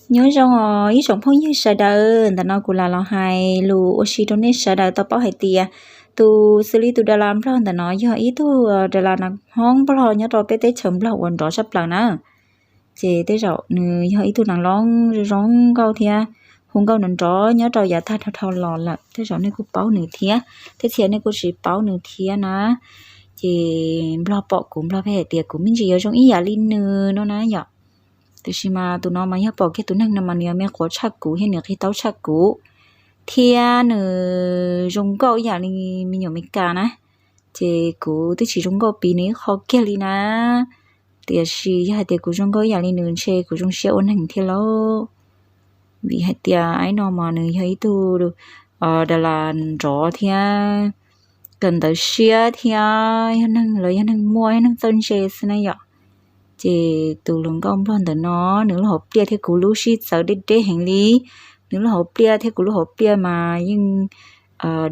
Nyob zoo os ib tsoom phooj ywg sawv daws, ntawm no kuv lam los hais lus ua si rau nej sawv daws tau paub hais tias tus xws li tus das las nplog ntawm no yog ib tug das las nas hoob nplog nyob rau peb teb chaws nplog uas nrov tshaj plaws na. Ces tej zaum nws yog ib tug nas hoob zoo nkauj thiab hu nkauj nrov nrov nyob rau yav tag dhau dhau los lawm, tej zaum nej kuj paub nws thiab, tej txhia nej kuj tsis paub nws thiab na. Ces nplog pom kuv nplog pheej hais tias kuv me ntsis yuav zoo ib yam li nws no na yom. Tiam sis mas tus no mas yog pom kiag tus neeg no mas nws yuav me quav tshaj kuv thiab nws qig taub tshaj kuv, thiab nws zoo nkauj ib yam li me nyuam Amelikas na. Ces kuv twb tsis zoo nkauj piv nws ib qho kiag li na. Tiam sis yog hais tias kuv zoo nkauj ib yam li nws ntshe kuv zoo siab ua neeg thiab lauj. Vim hais tias ib no mas nws yog ib tug das las nrov thiab kawm ntawv siab thiab yog neeg los yog neeg muaj yog neeg txawj ntse xwb na yom. Ces tus hluas nkauj nplog ntawm no nws lub hauv pliaj thiab kuv lub sib txawv deb deb heev li. Nws lub hauv pliaj thiab kuv lub hauv pliaj mas yeej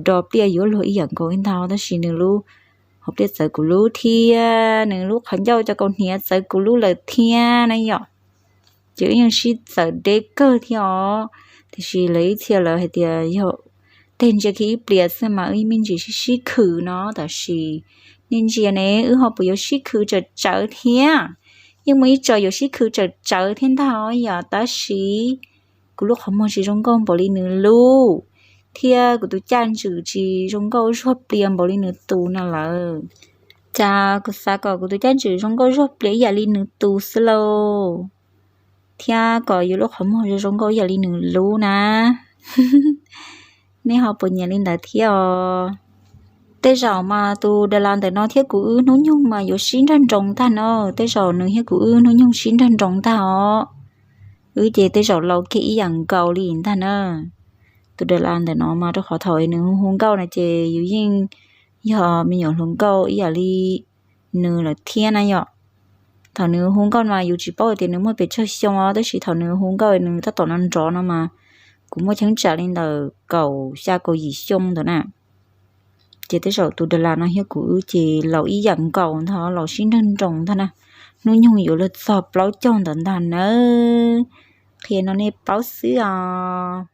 do pliaj yuav luag ib yam nkaus ib ntag, tab sis nws lub hauv pliaj txawv kuv lub thiab nws lub qhov ncauj cov kaus hniav txawv kuv lub lawm thiab na yom. Ces wb yeej sib txawv deb kawg thiab os. Tiam sis lawv ib txhia lawv hais tias yog tej ntsia kiag ib pliag xwb mas wb me ntsis sib sib khwm no, tab sis nej ntsia ne, wb ho puas yuav sib khwm tsawm tsawv thiab? Yeej muaj ib co yuav sib khwm tsawm tsawv thiab ntag os yom, tab sis kuv lub qhov muag tsis zoo nkauj npaum li nws lub, thiab kuv tus caj ntswm tsis zoo nkauj zuag plias npaum li nws tus no lawm. Cas kuv xav kom kuv tus caj ntswm zoo nkauj zuag plias ib yam li nws tus xwb lauj, thiab kom yus lub qhov muag zoo zoo nkauj ib yam li nws lub na. Nej ho puas nyiam li ntawd thiab os? Tej zaum mas tus das las ntawm no thiab kuv wb hnub nyoog mas yuav sib nrag nroos ntag no, tej zaum nws thiab kuv wb hnub nyoog sib nrag nroos ntag os. Wb ces tej zaum laus kiag ib yam nkaus li ntag na. Tus das las ntawm no mas rau qhov thaum nws hu hu nkauj no ces yus yeej yog me nyuam hluas nkauj ib yam li nws lawm thiab na yom. Thaum nws hu nkauj mas yus tsis paub hais tias nws muaj pes tsawg xyoo os, tab sis thaum nws hu nkauj nws tab tom nrov nrov no mas kuv muaj cheeb tsam li ntawm kaum xya kaum yim xyoo ntawd na. Ces tej zaum tus das las no thiab kuv wb ces laus ib yam nkaus ntag, laus sib nrag nroos ntag na. Hnub nyoog yuav luag txog plaub caug ntawd ntag nawb. Qhia no nej paub xwb os.